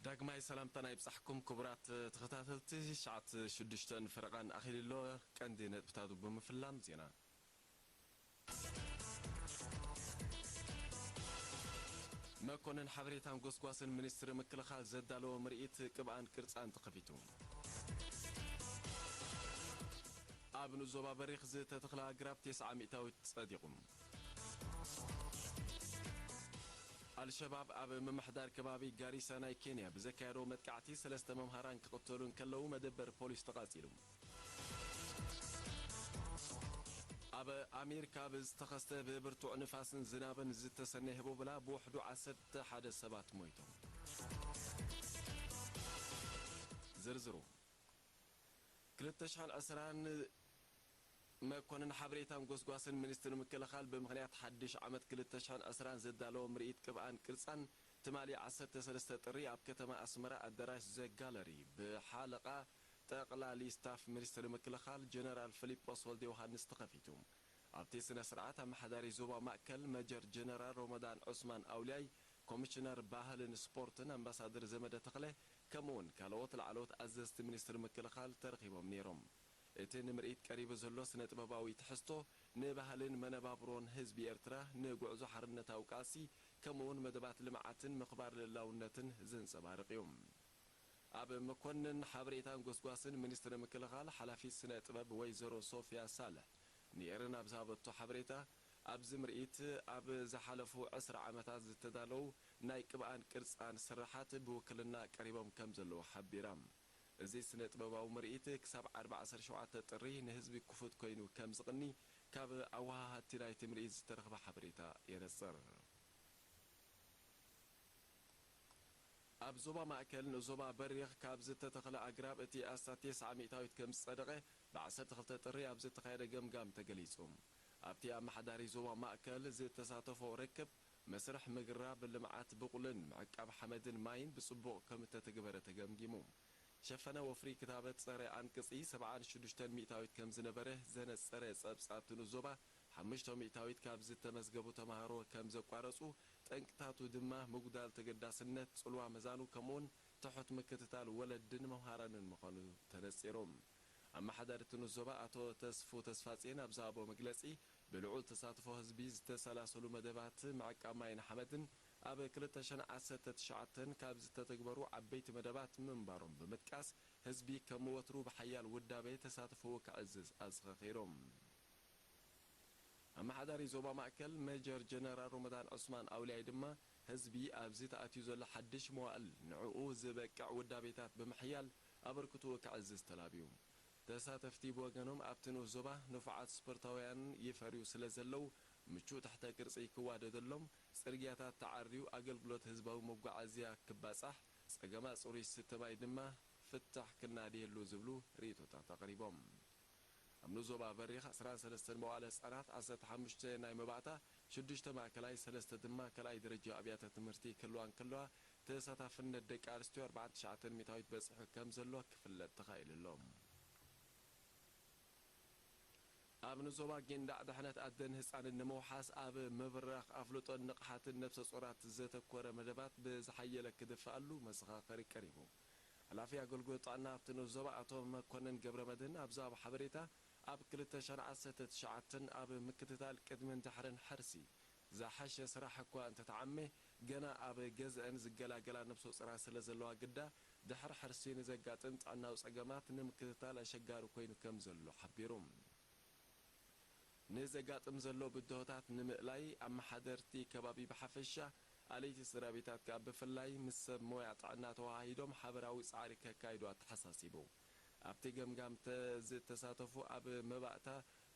ዳግማይ ሰላምታና ይብጻሕኩም ክቡራት ተኸታተልቲ። ሸዓት ሽዱሽተን ፈረቓን ኣኺሉ ኣሎ። ቀንዲ ነጥብታቱ ብምፍላም ዜና። መኮንን ሓበሬታን ጎስጓስን ሚኒስትሪ ምክልኻል ዘዳለዎ ምርኢት ቅብኣን ቅርጻን ተኸፊቱ። ኣብ ንዞባ በሪኽ ዝተተኽለ ኣግራብ ተስዓ ሚእታዊት ጸዲቑ። ኣልሸባብ ኣብ ምምሕዳር ከባቢ ጋሪሳ ናይ ኬንያ ብዘካየዶ መጥቃዕቲ ሰለስተ መምሃራን ክቕተሉ እንከለዉ መደበር ፖሊስ ተቓጺሉ። ኣብ ኣሜሪካ ብዝተኸስተ ብብርቱዕ ንፋስን ዝናብን ዝተሰነየ ህቦብላ ብውሕዱ ዓሰርተ ሓደ ሰባት ሞይቶም። ዝርዝሩ። ክልተ ሽሕን ዕስራን መኮንን ሓበሬታን ጎስጓስን ሚኒስትሪ ምክልኻል ብምኽንያት ሓድሽ ዓመት ክልተ ሽሕን ዕስራን ዘዳለዎ ምርኢት ቅብኣን ቅርጻን ትማሊ ዓሰርተ ሰለስተ ጥሪ ኣብ ከተማ ኣስመራ ኣዳራሽ ዘ ጋለሪ ብሓለቓ ጠቕላሊ ስታፍ ሚኒስትሪ ምክልኻል ጀነራል ፊሊጶስ ወልደ ዮሃንስ ተኸፊቱ። ኣብቲ ስነ ስርዓት ኣመሓዳሪ ዞባ ማእከል መጀር ጀነራል ሮመዳን ዑስማን ኣውልያይ፣ ኮሚሽነር ባህልን ስፖርትን ኣምባሳደር ዘመደ ተኽለ፣ ከምኡውን ካልኦት ላዕለዎት ኣዘዝቲ ሚኒስትሪ ምክልኻል ተረኺቦም ነይሮም። እቲ ንምርኢት ቀሪቡ ዘሎ ስነ ጥበባዊ ትሕዝቶ ንባህልን መነባብሮን ህዝቢ ኤርትራ፣ ንጉዕዞ ሓርነታዊ ቃልሲ፣ ከምኡውን መደባት ልምዓትን ምኽባር ልእላውነትን ዘንጸባርቕ እዩ። ኣብ መኮንን ሓበሬታን ጎስጓስን ሚኒስትሪ ምክልኻል ሓላፊት ስነ ጥበብ ወይዘሮ ሶፍያ ሳልሕ ንኤረና ኣብ ዝሃበቶ ሓበሬታ፣ ኣብዚ ምርኢት ኣብ ዝሓለፉ ዕስራ ዓመታት ዝተዳለዉ ናይ ቅብኣን ቅርጻን ስርሓት ብውክልና ቀሪቦም ከም ዘለዉ ሓቢራ። እዚ ስነ ጥበባዊ ምርኢት ክሳብ ዓርቢ ዓሰርተ ሸውዓተ ጥሪ ንህዝቢ ክፉት ኮይኑ ከም ዝቕኒ ካብ ኣወሃሃድቲ ናይቲ ምርኢት ዝተረኽበ ሓበሬታ የነጽር። ኣብ ዞባ ማእከል ንዞባ በሪኽ ካብ ዝተተኽለ ኣግራብ እቲ ኣስታት ተስዓ ሚእታዊት ከም ዝጸደቐ ብ ዓሰርተ ክልተ ጥሪ ኣብ ዝተኻየደ ገምጋም ተገሊጹ። ኣብቲ ኣመሓዳሪ ዞባ ማእከል ዝተሳተፎ ርክብ፣ መስርሕ ምግራብ ልምዓት ብቑልን ምዕቃብ ሓመድን ማይን ብጽቡቕ ከም እተተግበረ ተገምጊሙ። ሸፈነ ወፍሪ ክታበት ጸረ ኣንቅጺ ሰብዓን ሽዱሽተን ሚእታዊት ከም ዝነበረ ዘነጸረ ጸብጻብ ትንዞባ፣ ሓሙሽተ ሚእታዊት ካብ ዝተመዝገቡ ተማሃሮ ከም ዘቋረጹ፣ ጠንቅታቱ ድማ ምጉዳል ተገዳስነት ጽልዋ መዛኑ፣ ከምኡውን ትሑት ምክትታል ወለድን መምሃራንን ምዃኑ ተነጺሩ። ኣመሓዳሪ ትንዞባ ኣቶ ተስፉ ተስፋጽዮን ኣብ ዝሃቦ መግለጺ፣ ብልዑል ተሳትፎ ህዝቢ ዝተሰላሰሉ መደባት ምዕቃብ ማይን ሓመድን ኣብ ክልተ ሽሕን ዓሰርተ ትሽዓተን ካብ ዝተተግበሩ ዓበይቲ መደባት ምንባሮም ብምጥቃስ፣ ህዝቢ ከም ወትሩ ብሓያል ውዳቤ ተሳትፎኡ ከዕዝዝ ኣዘኻኺሮም። ኣመሓዳሪ ዞባ ማእከል ሜጀር ጀነራል ሮመዳን ዑስማን ኣውልያይ ድማ፣ ህዝቢ ኣብዚ ተኣትዩ ዘሎ ሓድሽ መዋእል ንዕኡ ዝበቅዕ ውዳቤታት ብምሕያል ኣበርክትኡ ከዕዝዝ ተላብዩ። ተሳተፍቲ ብወገኖም፣ ኣብቲ ንኡስ ዞባ ንፉዓት ስፖርታውያን ይፈርዩ ስለ ዘለዉ፣ ምቹእ ትሕተ ቅርጺ ክዋደደሎም፣ ጽርግያታት ተዓርዩ ኣገልግሎት ህዝባዊ መጓዓዝያ ክባጻሕ፣ ጸገማት ጽሩይ ዝስተ ማይ ድማ ፍታሕ ክናደየሉ ዝብሉ ርእይቶታት ኣቕሪቦም። ኣብ ንኡስ ዞባ በሪኽ ዕስራን ሰለስተን መዋእለ ህጻናት፣ ዓሰርተ ሓሙሽተ ናይ መባእታ፣ ሽዱሽተ ማእከላይ፣ ሰለስተ ድማ ካልኣይ ደረጃ ኣብያተ ትምህርቲ ክህልዋ እንከለዋ፣ ተሳታፍነት ደቂ ኣንስትዮ ኣርባዓን ትሽዓተን ሚእታዊት በጺሑ ከም ዘሎ ክፍለጥ ተኻኢሉ ኣሎ። ኣብ ንዞባ ጊንዳዕ ድሕነት ኣደን ህጻንን ንምውሓስ ኣብ ምብራኽ ኣፍልጦን ንቕሓትን ነብሰ ጾራት ዘተኮረ መደባት ብዝሓየለ ክድፍኣሉ መዘኻኸሪ ቀሪቡ። ሓላፊ ኣገልግሎት ጥዕና ኣብቲ ንኡስ ዞባ ኣቶ መኮንን ገብረመድህን ኣብ ዝሃቦ ሓበሬታ፣ ኣብ ክልተ ሽሕን ዓሰርተ ትሽዓተን ኣብ ምክትታል ቅድምን ድሕርን ሕርሲ ዝሓሸ ስራሕ እኳ እንተተዓመ፣ ገና ኣብ ገዝአን ዝገላገላ ነብሰ ጾራት ስለ ዘለዋ ግዳ፣ ድሕሪ ሕርሲ ንዘጋጥም ጥዕናዊ ጸገማት ንምክትታል ኣሸጋሪ ኮይኑ ከም ዘሎ ሓቢሩ። ንዘጋጥም ዘሎ ብድሆታት ንምእላይ፣ ኣመሓደርቲ ከባቢ ብሓፈሻ፣ ኣለይቲ ስድራ ቤታት ከኣ ብፍላይ፣ ምስ ሰብ ሞያ ጥዕና ተወሃሂዶም ሓበራዊ ጻዕሪ ከካይዱ ኣተሓሳሲቡ። ኣብቲ ገምጋም ተ-፣ ዝተሳተፉ፣ ኣብ መባእታ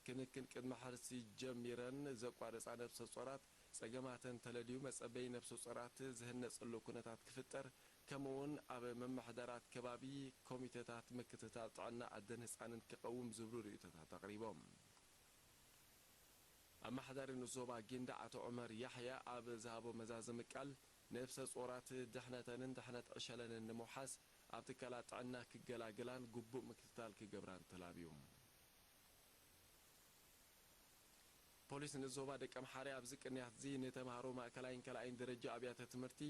ክንክን ቅድመ ሕርሲ ጀሚረን ዘቋረጻ ነብሰ ጾራት፣ ጸገማተን ተለልዩ መጸበዪ ነብሰ ጾራት ዝህነጸሉ ኩነታት ክፍጠር፣ ከምኡ'ውን ኣብ ምምሕዳራት ከባቢ ኮሚተታት ምክትታል ጥዕና ኣደን ህጻንን ክቐውም ዝብሉ ርእይቶታት ኣቕሪቦም። ኣመሓዳሪ ንኡስ ዞባ ጊንዳዕ ኣቶ ዑመር ያሕያ ኣብ ዝሃቦ መዛዘሚ ቃል፣ ነብሰ ጾራት ድሕነተንን ድሕነት ዕሸለንን ንምውሓስ ኣብ ትካላት ጥዕና ክገላግላን ግቡእ ምክትታል ክገብራን ተላብዩ። ፖሊስ ንኡስ ዞባ ደቀምሓረ ኣብዚ ቅንያት እዚ ንተምሃሮ ማእከላይን ካልኣይን ደረጃ ኣብያተ ትምህርቲ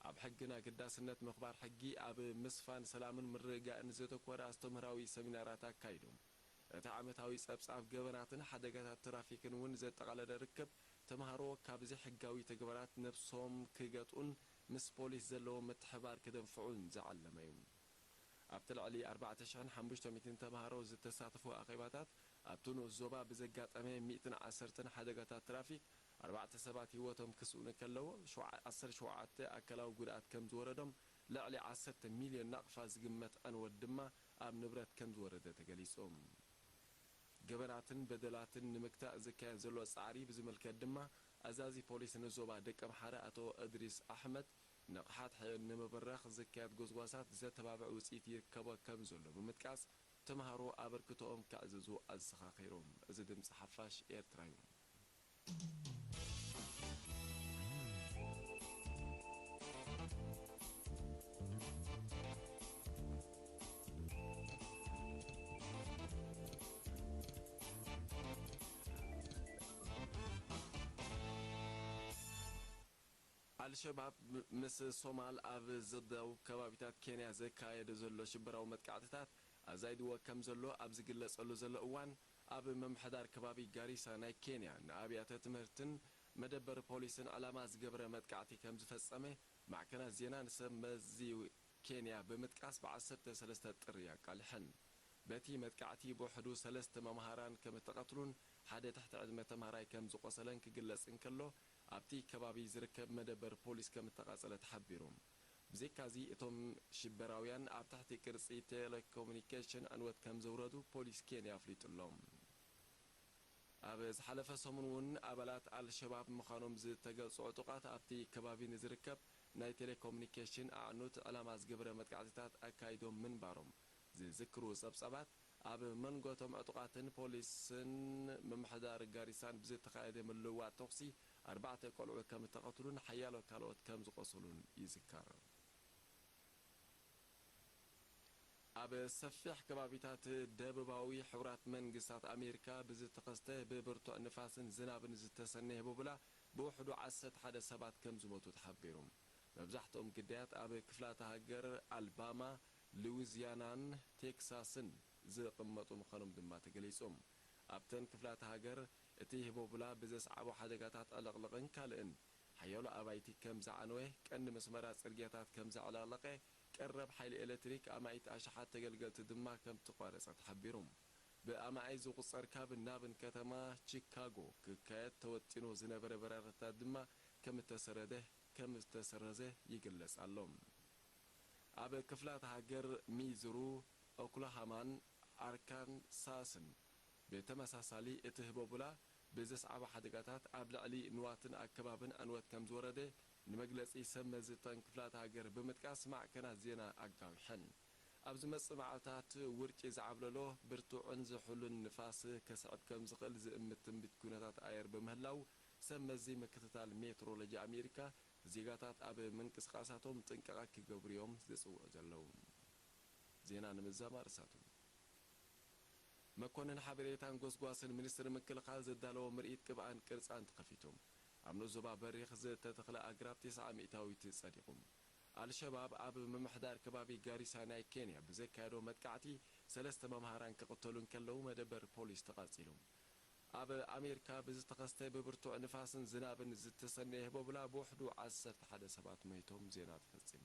ኣብ ሕግን ኣገዳስነት ምኽባር ሕጊ፣ ኣብ ምስፋን ሰላምን ምርግጋእን ዘተኮረ ኣስተምህራዊ ሰሚናራት ኣካይዶም። እቲ ዓመታዊ ጸብጻብ ገበናትን ሓደጋታት ትራፊክን እውን ዘጠቓለለ ርክብ፣ ተምሃሮ ካብ ዘይሕጋዊ ተግባራት ነብሶም ክገጥኡን ምስ ፖሊስ ዘለዎም ምትሕብባር ክደንፍዑን ዝዓለመ እዩ። ኣብቲ ልዕሊ ኣርባዕተ ሽሕን ሓሙሽተ ሚእትን ተምሃሮ ዝተሳተፉ ኣኼባታት፣ ኣብቲ ንኡስ ዞባ ብዘጋጠመ ሚእትን ዓሰርተን ሓደጋታት ትራፊክ ኣርባዕተ ሰባት ህይወቶም ክስእኑ ከለዉ፣ ሸውዓ-፣ ዓሰርተ ሸውዓተ ኣካላዊ ጉድኣት ከም ዝወረዶም፣ ልዕሊ ዓሰርተ ሚልዮን ናቕፋ ዝግመት ዕንወት ድማ ኣብ ንብረት ከም ዝወረደ ተገሊጹ። ገበናትን በደላትን ንምግታእ ዝካየድ ዘሎ ጻዕሪ ብዝምልከት ድማ፣ ኣዛዚ ፖሊስ ንዞባ ደቀምሓረ ኣቶ እድሪስ ኣሕመድ፣ ንቕሓት ሕ-፣ ንምብራኽ ዝካየድ ጎስጓሳት ዘተባብዕ ውጽኢት ይርከቦ ከም ዘሎ ብምጥቃስ፣ ተምሃሮ ኣበርክቶኦም ከዕዝዙ ኣዘኻኺሮም። እዚ ድምጺ ሓፋሽ ኤርትራ እዩ። ኣልሸባብ ም-፣ ምስ ሶማል ኣብ ዝደው ከባቢታት ኬንያ ዘካየደ ዘሎ ሽበራዊ መጥቃዕትታት ኣዛይድዎ ከም ዘሎ ኣብ ዝግለጸሉ ዘሎ እዋን፣ ኣብ ምምሕዳር ከባቢ ጋሪሳ ናይ ኬንያ ንኣብያተ ትምህርትን መደበር ፖሊስን ዕላማ ዝገበረ መጥቃዕቲ ከም ዝፈጸመ ማዕከናት ዜና ንሰብ መዚ ኬንያ ብምጥቃስ ብ ዓሰርተ ሰለስተ ጥሪ ኣቃሊሐን። በቲ መጥቃዕቲ ብውሕዱ ሰለስተ መምሃራን ከም እተቐትሉን ሓደ ትሕቲ ዕድመ ተምሃራይ ከም ዝቖሰለን ክግለጽ እንከሎ፣ ኣብቲ ከባቢ ዝርከብ መደበር ፖሊስ ከም እተቓጸለ ተሓቢሩ። ብዘይካዚ፣ እቶም ሽበራውያን ኣብ ትሕቲ ቅርጺ ቴሌኮሙኒኬሽን ዕንወት ከም ዘውረዱ ፖሊስ ኬንያ ኣፍሊጡ ኣሎ። ኣብ ዝሓለፈ ሰሙን እውን ኣባላት ኣልሸባብ ምዃኖም ዝተገልጹ ዕጡቓት ኣብቲ ከባቢ ንዝርከብ ናይ ቴሌኮሙኒኬሽን ኣዕኑድ ዕላማ ዝገበረ መጥቃዕትታት ኣካይዶም ምንባሮም ዝዝክሩ ጸብጻባት፣ ኣብ መንጎ እቶም ዕጡቓትን ፖሊስን ምምሕዳር ጋሪሳን ብዝተኻየደ ምልውዋጥ ተኹሲ ኣርባዕተ ቆልዑ ከም እተቐትሉን ሓያሎ ካልኦት ከም ዝቖሰሉን ይዝከር። ኣብ ሰፊሕ ከባቢታት ደቡባዊ ሕቡራት መንግስታት ኣሜሪካ ብዝተኸስተ ብብርቱዕ ንፋስን ዝናብን ዝተሰነየ ህቦብላ ብውሕዱ ዓሰርተ ሓደ ሰባት ከም ዝሞቱ ተሓቢሩ። መብዛሕትኦም ግዳያት ኣብ ክፍላተ ሃገር ኣልባማ፣ ሉዊዝያናን ቴክሳስን ዝቕመጡ ምዃኖም ድማ ተገሊጹ። ኣብተን ክፍላተ ሃገር እቲ ህቦብላ ብዘስዓቦ ሓደጋታት ዕልቕልቕን ካልእን ሓያሎ ኣባይቲ ከም ዝዓነወ፣ ቀንዲ መስመራት ጽርግያታት ከም ዘዕለቕለቐ፣ ቀረብ ሓይሊ ኤሌክትሪክ፣ ኣማኢት ኣሽሓት ተገልገልቲ ድማ ከም እተቋረጸ ተሓቢሩ። ብኣማኢት ዝቑጸር ካብን ናብን ከተማ ቺካጎ ክካየድ ተወጢኑ ዝነበረ በረራታት ድማ ከም እተሰረደ፣ ከም ዝተሰረዘ ይግለጽ ኣሎ። ኣብ ክፍላተ ሃገር ሚዙሩ፣ ኦክላሃማን ኣርካንሳስን ብተመሳሳሊ፣ እቲ ህቦብላ ብዘስዓቦ ሓደጋታት ኣብ ልዕሊ ንዋትን ኣከባብን ዕንወት ከም ዝወረደ ንመግለጺ ሰብ መዚ እተን ክፍላተ ሃገር ብምጥቃስ ማዕከናት ዜና ኣጋዊሐን። ኣብ ዝመጽእ መዓልታት ውርጪ ዝዓብለሎ ብርቱዕን ዝሑልን ንፋስ ከስዕብ ከም ዝኽእል ዝእምት ትንቢት ኩነታት ኣየር ብምህላው፣ ሰብ መዚ ምክትታል ሜትሮሎጂ ኣሜሪካ ዜጋታት ኣብ ምንቅስቓሳቶም ጥንቃቐ ክገብሩ እዮም ዝጽውዑ ዘለዉ። ዜና ንምዝዛም ኣርእስታቱ። መኮንን ሓበሬታን ጎስጓስን ሚኒስትሪ ምክልኻል ዘዳለዎ ምርኢት ቅብኣን ቅርጻን ተኸፊቱ። ኣብ ንኡስ ዞባ በሪኽ ዝተተኽለ ኣግራብ ተስዓ ሚእታዊት ጸዲቑ። ኣልሸባብ ኣብ ምምሕዳር ከባቢ ጋሪሳ ናይ ኬንያ ብዘካየዶ መጥቃዕቲ ሰለስተ መምሃራን ክቕተሉ እንከለዉ መደበር ፖሊስ ተቓጺሉ። ኣብ ኣሜሪካ ብዝተኸስተ ብብርቱዕ ንፋስን ዝናብን ዝተሰነየ ህቦብላ ብውሕዱ ዓሰርተ ሓደ ሰባት ሞይቶም። ዜና ተፈጺሙ።